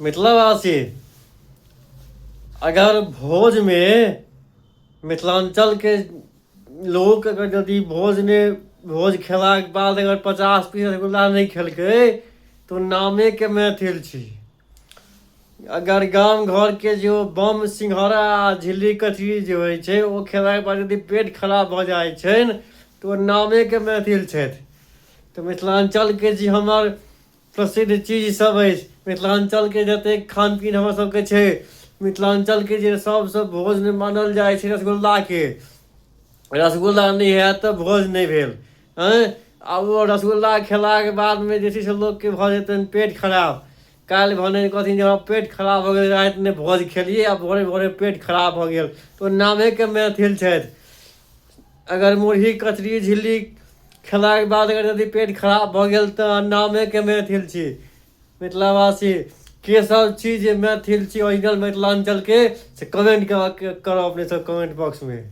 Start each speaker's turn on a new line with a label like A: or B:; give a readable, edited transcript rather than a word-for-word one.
A: मिथिलावासी अगर भोजमे मिथिलाञ्चलके लोक अगर यदि भोजमे भोज खेलाके बाद अगर 50 पीस रसगुल्ला नहि खेलकै तऽ ओ नामेके मैथिल छी। अगर गाम घरके जे ओ बम सिंघाड़ा आ झिल्ली कचरी जे होइ छै ओ खेलाके बाद यदि पेट खराब भऽ जाइ छनि तऽ ओ नामेके मैथिल छथि। तऽ मिथिलाञ्चलके जे हमर प्रसिद्ध चीज सब अछि मिथिलाञ्चलके जतेक खान पीन हमर सबके छै मिथिलाञ्चलके जे सबसँ भोजमे मानल जाइ छै रसगुल्लाके रसगुल्ला नहि होयत तऽ भोज नहि भेल आँय आ ओ रसगुल्ला खेलाके बादमे जे छै से लोकके भऽ जेतनि पेट खराब। काल्हि भने कहथिन जे हमरा पेट खराब भऽ गेल, रातिमे भोज खेलियै आ भोरे भोरे पेट खराब भऽ गेल, तऽ ओ नामेके मैथिल छथि। अगर मुरही कचरी झिल्ली खेलाके बाद अगर यदि पेट खराब भऽ गेल तऽ नामेके मैथिल छी। मिथिलावासी के सब छी जे मैथिल छी ओरिजिनल मिथिलाञ्चलके से कमेंट करब अपने सब कमेंट बॉक्समे।